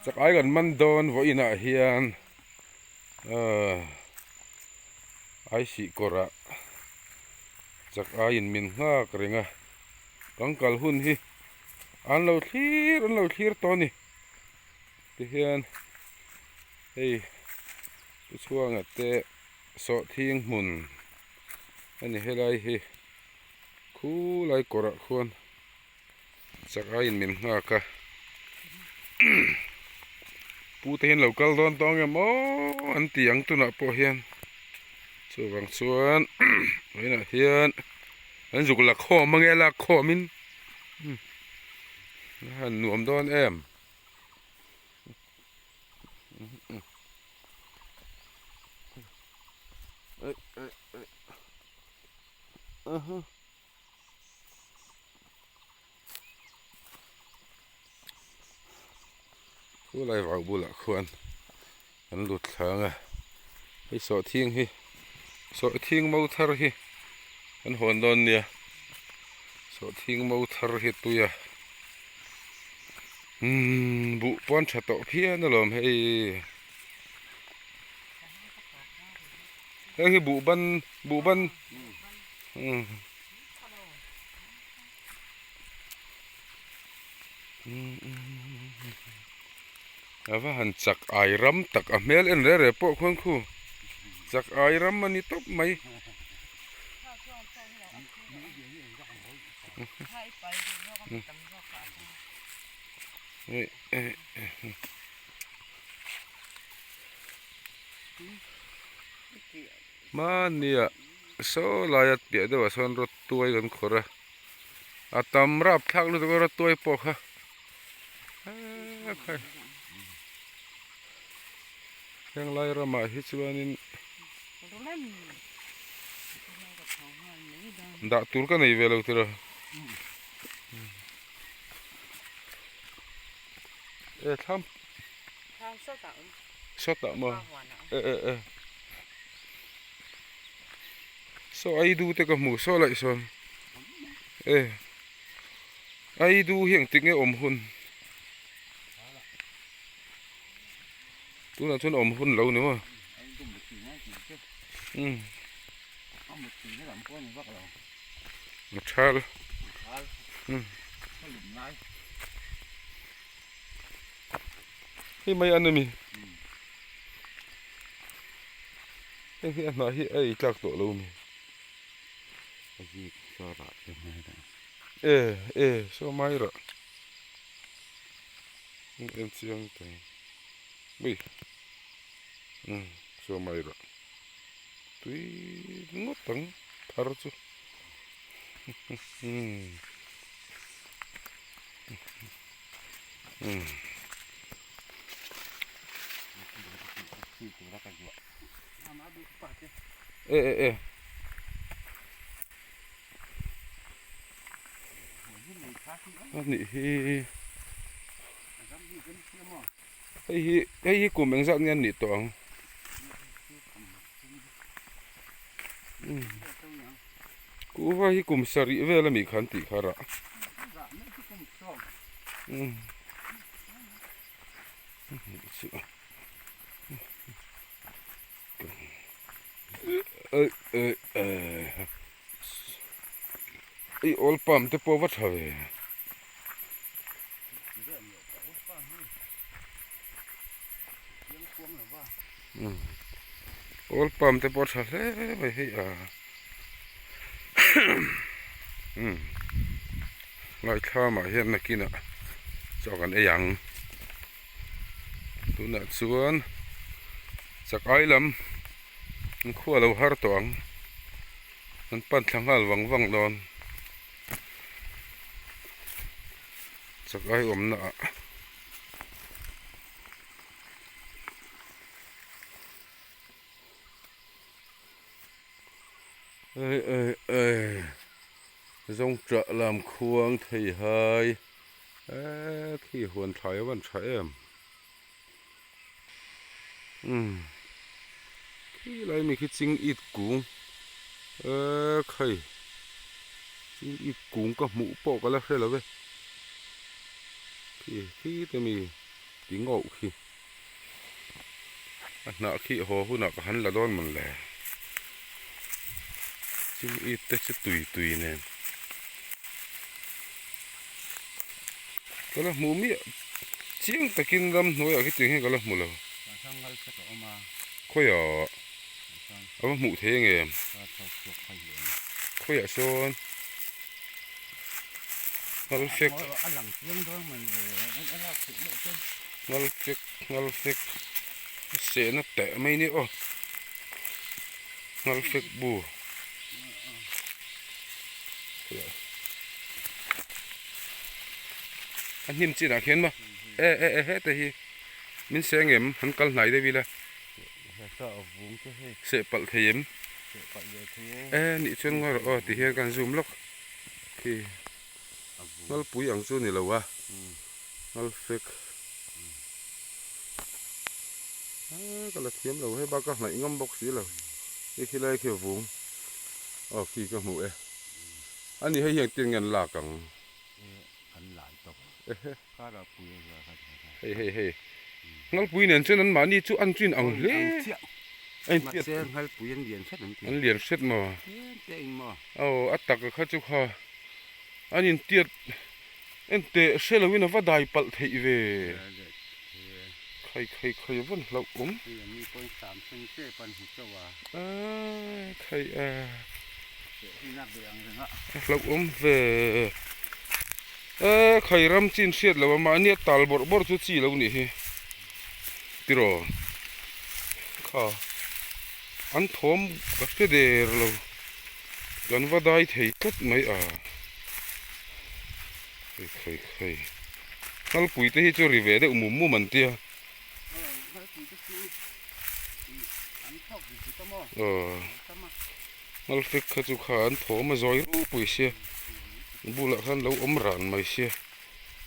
Chak ai kan man dawn vawiinah hian ahh aisih kawrah chak aiin min nghak reng a kan kal hun hi an lo thlir an lo thlir tawh a ni tihian hei pu chhuanga te sawhthing hmun a ni helai hi khulai kawrah khuan. Chak aiin min nghak a pu te hian lo kal dawn tawh ang em aw an ti ang tunah pawh hian chuvang chuan vawiinah hian an zuk la khawm ange lak khawmin a han nuam dawn em. Khulai vau bulah khuan an lut thlang a hei sawhthing hi sawhthing mo thar hi an hawn dawn nia sawhthing mo thar hi tui a umm buh pawn tha tawh phian alawm hei heng hi buh ban buh ban umm. A va han chak ai ram tak a hmel en reh reh pawh khuan khu chak ai ram a ni tawp mai. Hmania saw laia piah deuhah sawn rawt tuai kan khawrh a a tam rap thlak lutuk a rawt tuai pawh kha eee heng lai ramah hi chuanin dah tur ka nei ve lo tiraw e thlam sawtah maw e e e. Saw ai du te ka hmu saw laih sawn e ai du hi engtik nge awm hun tunah chuan awm hun lo ni maw umm a thal umm hei mai an ami. Heng hi a hnah hi a ei tlak tawh lo mi. A zik saw rah te hmel a. E e saw mai rah. En en chiang teh ang. Ui umm saw mai rah. Tui ngawt ang thar chu. Umm. E e e a nih hi hei hi hei hi kum engzat nge an nih tawh ang kuhva hi kum sarih vel ami khan tih kha rah I oil palm te pawh va tha ve. Oil palm te pawh a tha hle mai hei a. Ngaithlamah hian nakinah chaw kan ei ang. Tunah chuan chak ai lam an khua lo har tawh ang. An pan thla nghal vang vang dawn. Chak ai awmna ah. Ei ei ei zawngṭah lam khuang thei hai eee khi huan thlai a van tha em umm khi lai mi khi ching it kung eee khai ching it kung ka hmuh pawh ka la hre lo ve khi khi te mi. Ti ngauh khi. A hnah khi haw hunah ka han la dawn mawn le. Ching it te chu tui tui nen. Ka la hmuh miah chiang takin ramhnuaiah khitiang hian ka la hmu lo. Khawiah a va hmuh thei ang em? Khawiah sawn Ngalfek Ngalfek Ngalfek a sehna teh mai nia aw Ngalfek bu A hnim chinah khian maw e e e heta hi min seng em an kal hnai deuh ila seh palh thei em e nih chuan ngawi rawh aw ti hian kan zoom lawk khi ngalpui ang chu ni lo a ngalfek a ka la thiam lo hei bak a hnaih ngam bawk si lo hei khi lai khi a vung aw khi ka hmu e a ni hei hian tin nge an lak ang. Hei hei hei Ngalpui nen chuan an mahni chu an chin ang hle a in piat an lian hret maw aw a taka kha chu kha an in tiat en teh hre lo in a va dai palh theih ve khai khai khai a van hlauh awm a khai a a hlauh awm ve e khai ram chin hriat lo a mahni a tal bawrh bawrh chu chi lo nih hi tiraw kha an thawm ka hre der lo kan va dai thei tlat mai a khai khai khai ngalpui te hi chu ri ve deuh mum mum an tia. Ngalfek kha chu kha an thawm a zawi ropui sia a bulah khan lo awm ran mai sia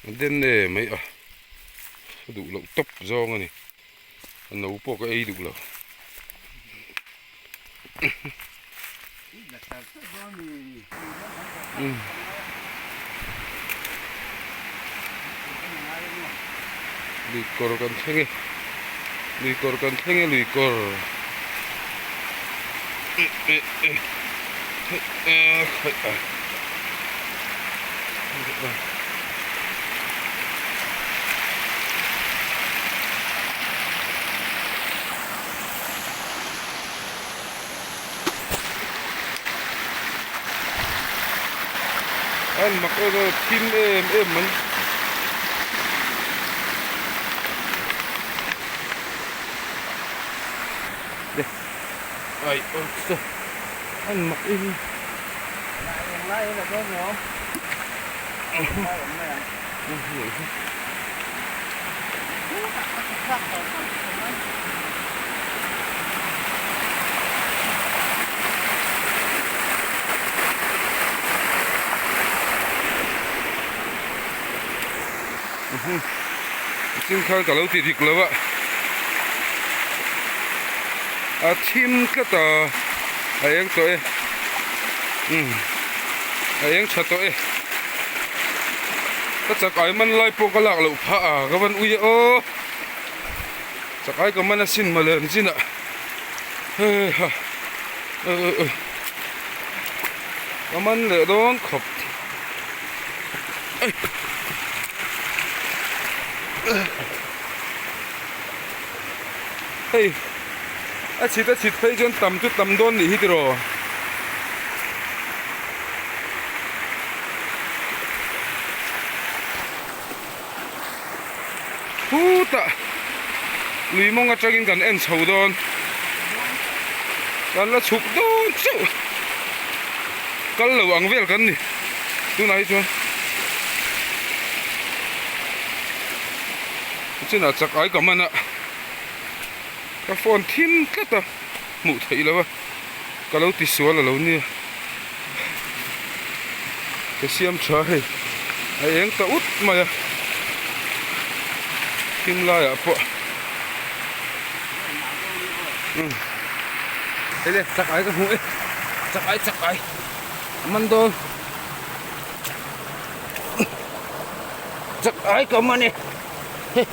a den e mai a a duh loh tawp zawng a ni a no pawh ka ei duh lo. Lui kawr kan thleng e lui kawr kan thleng e lui kawr eh eh eh eh khaih a. An mak em em thim em em mai. Ai oi sa an mak em. Chin khan ka lo ti dik lo a a thim tlat a a eng tawh e umm a eng tha tawh e ka chak ai man lai pawh ka lak loh phah a ka van ui e aw chak ai ka man asin mawle an chin ah heiha ka man leh dawn khawp hei a chhit a chhit phei chuan tam chu tam dawn nih hi tiraw. Khutah lui mawng atangin kan en chho dawn kan la chhuk dawn chauh kal lo ang vel kan ni tunah hi chuan chinah chak ai ka man a ka phone thim tlat a hmuh theih loh a ka lo ti sual a lo nia ka siam tha hei a eng ta ut mai a thim laiah pawh umm hei le chak ai ka hmu e chak ai chak ai a man dawn chak ai ka man e. Hei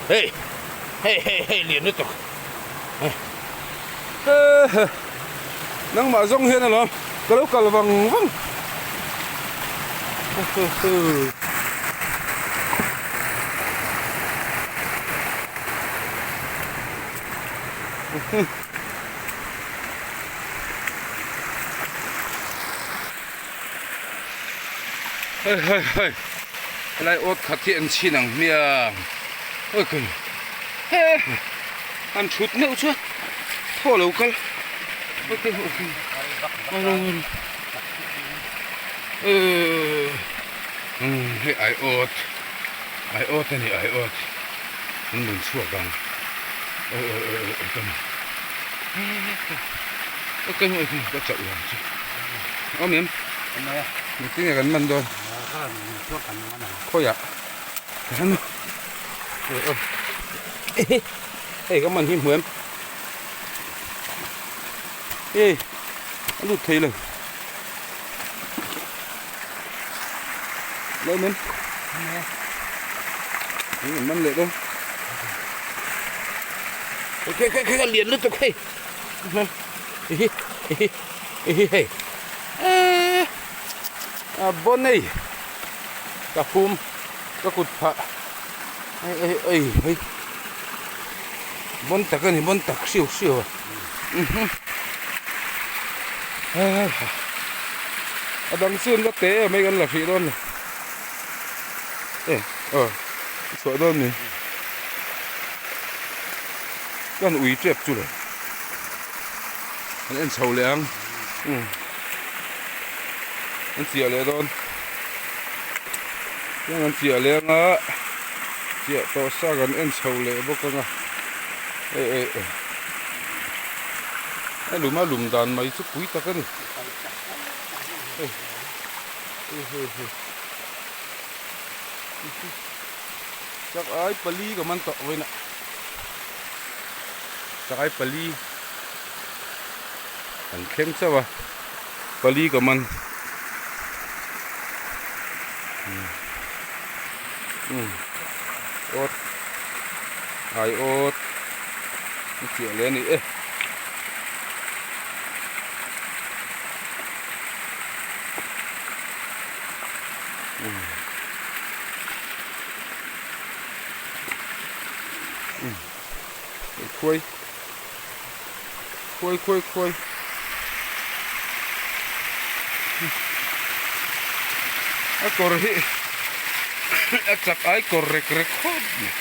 hei hei hei lian lutuk nangmah zawng hian alawm ka lo kal vang vang Hei hei hei helai awt khat hi an chhin ang hmiang oi kai he han thut meuh chuan thaw lo kal oi kai oi kai hei ai awt ai awt a ni ai awt an rawn chhuak ang oi oi oi oi oi ka oi kai oi kai ka chauh ang chu awm em engtin nge kan man dawn khawiah kan hei ka man hi hmu em hei a lut thei lo lo men an man leh dawn khe khe khe lian lutuk hei hi hi hi hei a bon ei ka hum ka kut phah ei ei ei hei bon tak ani bon tak hriau hriau a a dang chu an la te em mai kan la hrih dawn lo e aw a chhuah dawn ni kan ui tep chu le an en chho leh ang an chiah leh dawn chuan an chiah leh anga chiah tawh sa kan en chho leh bawk anga e e e a lum a lum dan mai chu pui tak a ni hei hei hei hei chak ai pali ka man tawh vawiin ah chak ai pali Kan thleng chauh a pali ka man umm awt ai awt a chiah leh a ni e. Khuai. Khuai khuai khuai. A kawr hi a chak ai kawr rek rek khawp mai.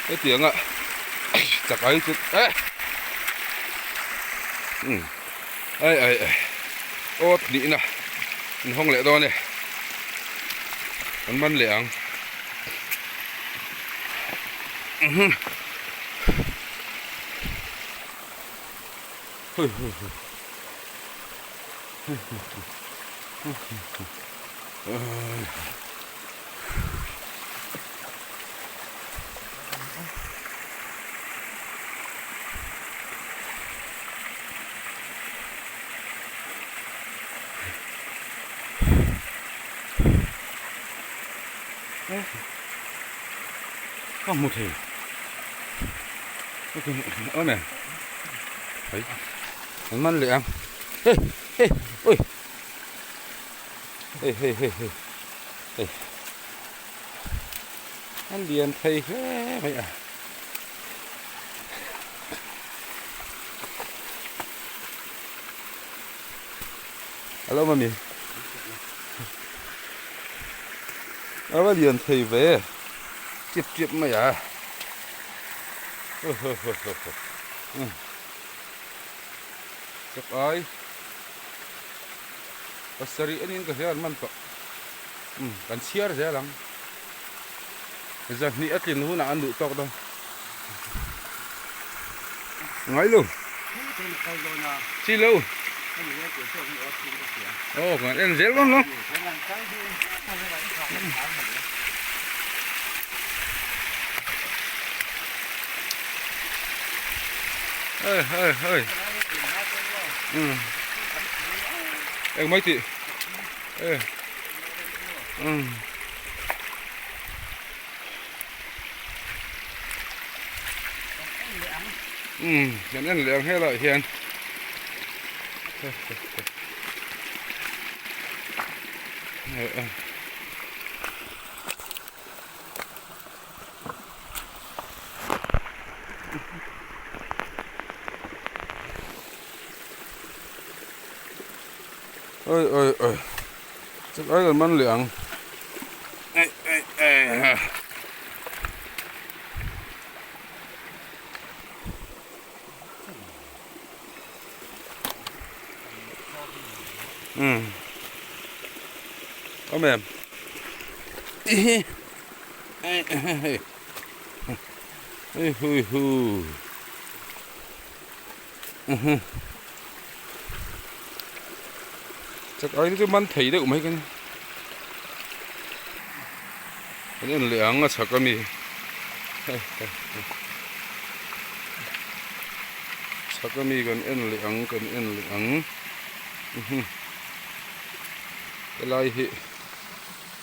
Hetianga chak ai chu eh umm ai ai ai awt nihna an hawng leh dawn e an man leh ang. Ka hmu thei awm em hei an man leh ang hei hei ui hei hei hei hei hei a lian thei hle mai a a lo awm a mi. A va lian thei ve chip chip mai a chak ai pasarih anin ka hria an man tawh kan chhiar zel ang zahnih a tlin hunah an duh tawk dawn ngai lo chi lo aw kan en zel dawn lo. Ơi ơi ơi ừ em mấy chị ê. Umm. Umm kan en leh ang helaiah hian. Oi oi oi chak ai kan man leh ang ei ei ei umm awm em ihi ei hei hei hui hu Chak ai te chu man thei deuh mai kan kan en leh ang a chhak ami chhak ami kan en leh ang kan en leh ang helai hi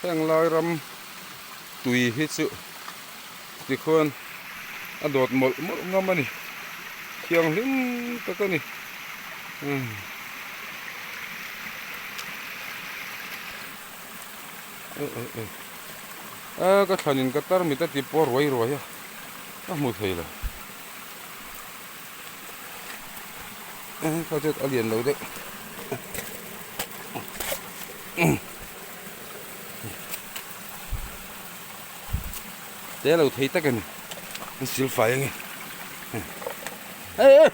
heng lai ram tui hi chu tikhuan a dawt mawlh mawlh ngam a ni thianghlim tak a ni umm a ka thlanin ka tarmit a ti pawh ruai ruai a ka hmu thei lo kha chu a lian lo deuh. Te lo thei tak a ni an sil fai ange ei ei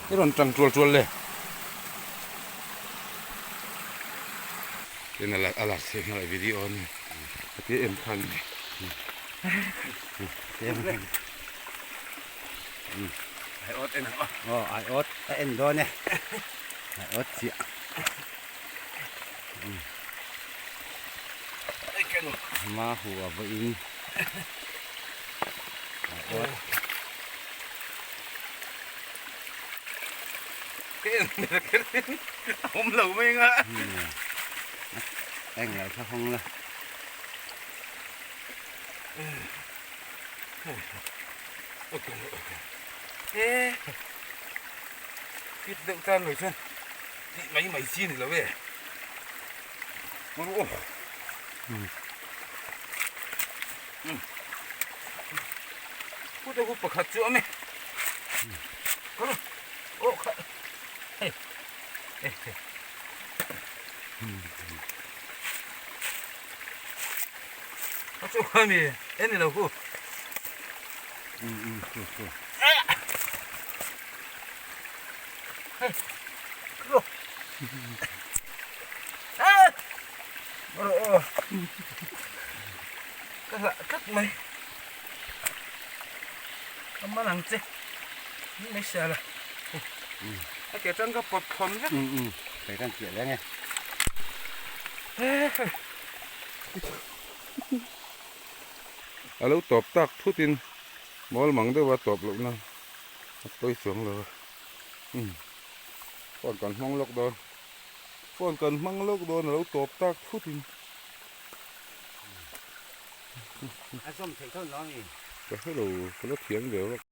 i rawn tang tual tual le tin a la thei nghal video a ni a tia em khan ni ai awt en ang aw ai awt a en dawn e ai awt chiah Hma hu a va in awm lo mai nga eng lo thla hawng la e fit deuh tan lo chuan tih mai mai chi ni lo e Pute hu pakhat chu awm e aw kha hei hei a chu kha mi en ni lo hu hei Ka hlah tlat mai a man ang che ni mai sia la a ke atang ka pawt thawn vek kei kan chiah leng e a lo tawp tak thut in mawl mang deuh a tawp loh na a pawi chuang lo a phone kan hmang lawk dawn. Phone kan hmang lawk dawn a lo tawp tak thut in. A zawm theih thawn lo a mi? Ka hre lo, ka la thiam ve vak.